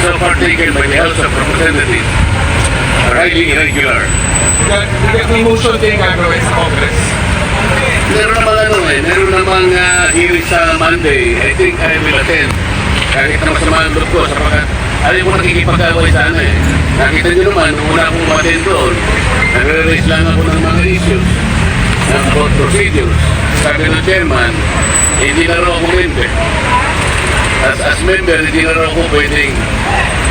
so far taken by the House of Representatives are highly irregular. May motion din gagawin sa Congress. Meron namang hearing sa Monday. I think I will attend. Kahit na masama ang loob ko sapagkat ayaw ko nakikipag-away sana eh. Nakita nyo naman, nung una akong umattend doon, nagre-raise lang ako ng mga issues about procedures. Sabi ng chairman, hindi na raw ako member. As member, hindi na raw ako pwedeng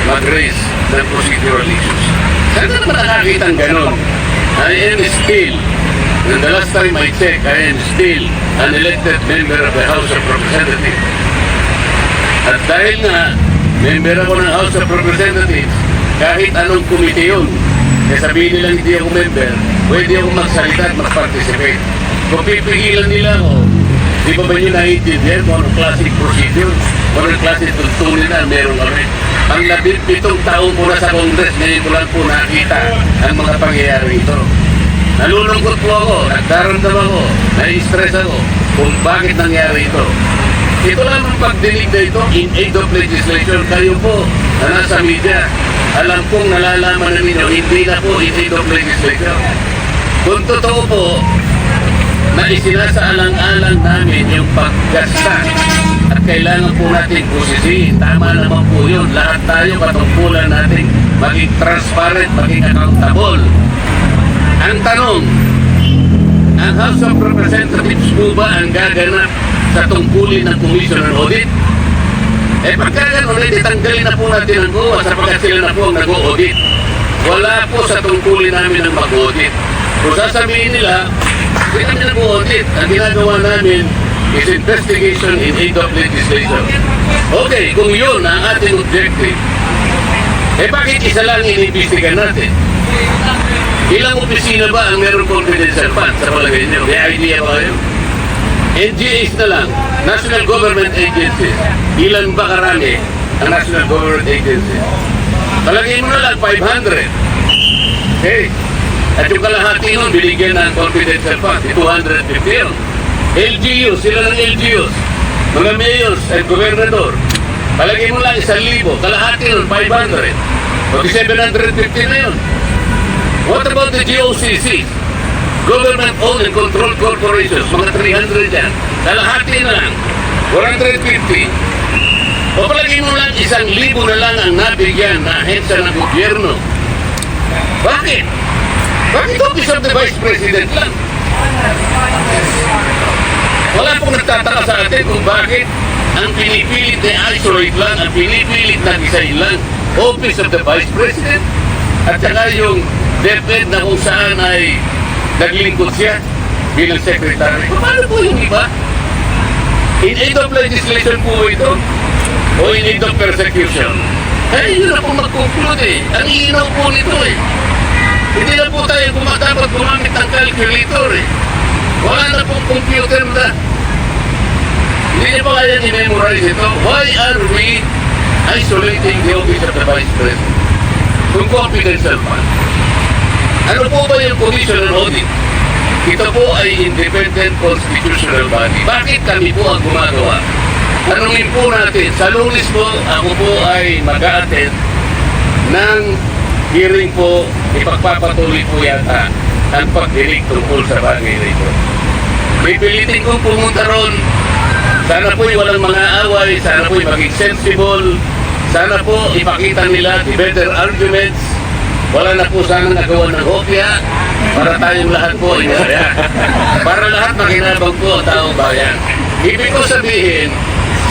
mag-raise ng procedural issues. Saan na naman nakakita ang ganon? I am still, and the last time I checked, I am still an elected member of the House of Representatives. At dahil nga, member ako ng House of Representatives, kahit anong komite yun, kaya sabihin nilang hindi ako member, pwede ako magsalita at mag-participate. Kung pipigilan nila ako, di ba nyo naiintindihan kung anong classic procedure, kung anong classic tuntunin na meron kami. Ang 17 taong ko na sa Congress, ngayon ko lang po nakita ang mga pangyayari ito. Nalulungkot po ako, nagdaramdam ako, nai-stress ako kung bakit nangyari ito. Ito lang ang pagdinig na ito in aid of legislation. Kayo po na nasa media, alam kong nalalaman na ninyo, hindi na po in aid of legislation. Kung totoo po, na isinasaalang-alang namin yung paggasta at kailangan po natin pusisiin. Tama naman po yun. Lahat tayo katungkulan natin maging transparent, maging accountable. Ang tanong, ang House of Representatives po ba ang gaganap sa tungkulin ng Commission on Audit? Eh pagka gano'n, tanggalin na po natin ang GOA sapagkat sila na po ang nag-audit. Wala po sa tungkulin namin ang mag-audit. Kung sasabihin nila, hindi kami nag-audit. Ang ginagawa namin is investigation in aid of legislation. Okay, kung yun ang ating objective, eh bakit isa lang inimbestigan natin? Ilang opisina ba ang meron confidential fund sa palagay nyo? May idea ba kayo? NGAs na lang, National Government Agencies. Ilan ba karami ang National Government Agencies? Palagay mo na lang, 500. Okay. At yung kalahati nun, binigyan ng confidential fund, 250 yun. LGUs, sila ng LGUs. Mga mayors at gobernador. Palagay mo lang, 1,000. Kalahati nun, 500. O 750 na yun. What about the GOCC? Government-owned and controlled corporations, mga 300 yan. Kalahati na lang, 450. O palagi mo lang, 1,000 na lang ang nabigyan na ahensya ng gobyerno. Bakit? Bakit Office of the Vice President lang? Wala pong nagtataka sa atin kung bakit ang pinipilit na isolate lang, ang pinipilit na design lang, Office of the Vice President. At saka yung DepEd na kung saan ay naglingkod siya bilang secretary. Paano po yung iba? In aid of legislation po ito? O in aid of persecution? Eh, yun na po mag-conclude eh. Ang inaw po nito eh. Hindi na po tayo dapat gumamit ng calculator eh. Wala na pong computer na. Hindi niya pa kaya i-memorize ito. Why are we isolating the Office of the Vice President? Kung confidential fund. Ano po ba yung Commission on Audit? Ito po ay independent constitutional body. Bakit kami po ang gumagawa? Tanungin po natin, sa Lunes po, ako po ay mag-a-attend ng hearing po, ipagpapatuloy po yata ang pagdinig tungkol sa bagay na ito. Pipilitin kong pumunta ron. Sana po'y walang mga away, sana po'y maging sensible, sana po ipakita nila the better arguments. Wala na po sana nagawa ng hopya para tayong lahat po inaya. Para lahat makinabang po ang taong bayan. Ibig ko sabihin,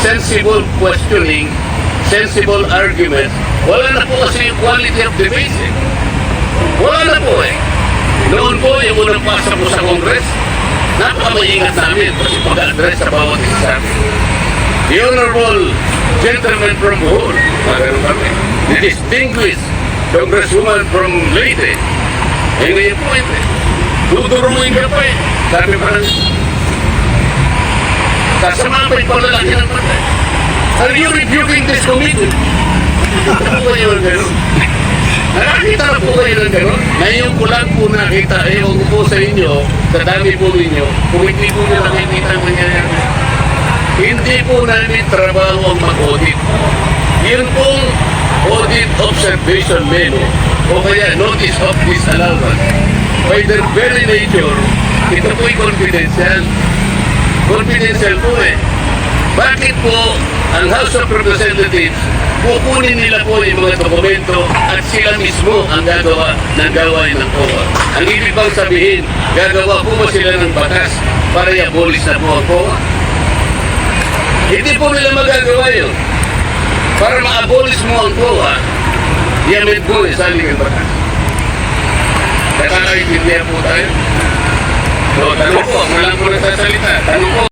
sensible questioning, sensible arguments, wala na po kasi yung quality of debate. Wala na po eh. Noon po, yung unang pasa po sa Congress, napakamaingat namin kasi pag-address sa bawat isa sa amin. The Honorable Gentleman from Bohol, magano kami. The Distinguished Congresswoman from Leyte. Eh ngayon po ito. Dudurumuin ka pa eh. Sabi pa rin. Kasama pa yung palalaki ng patay. Are you rebuking this committee? Nakita po kayo ng gano'n? Nakakita na po kayo ng gano'n? Ngayon ko lang po nakita, ewan ko po sa inyo, sa dami po ninyo, kung hindi po nila nakikita ang mangyayari. Hindi po namin trabaho ang mag-audit. Yun pong observation memo o kaya notice of disallowance. By their very nature, ito po'y confidential. Confidential po eh. Bakit po ang House of Representatives kukunin nila po yung mga dokumento at sila mismo ang gagawa ng gawain ng COA? Ang ibig bang sabihin, gagawa po ba sila ng batas para i-abolish na po ang COA? Hindi po nila magagawa yun. Para ma-abolish mo ang COA, i-amend mo sa saligang batas. Nakakaintindihan po tayo. So, tanong po, wala po nagsasalita. Tanong po.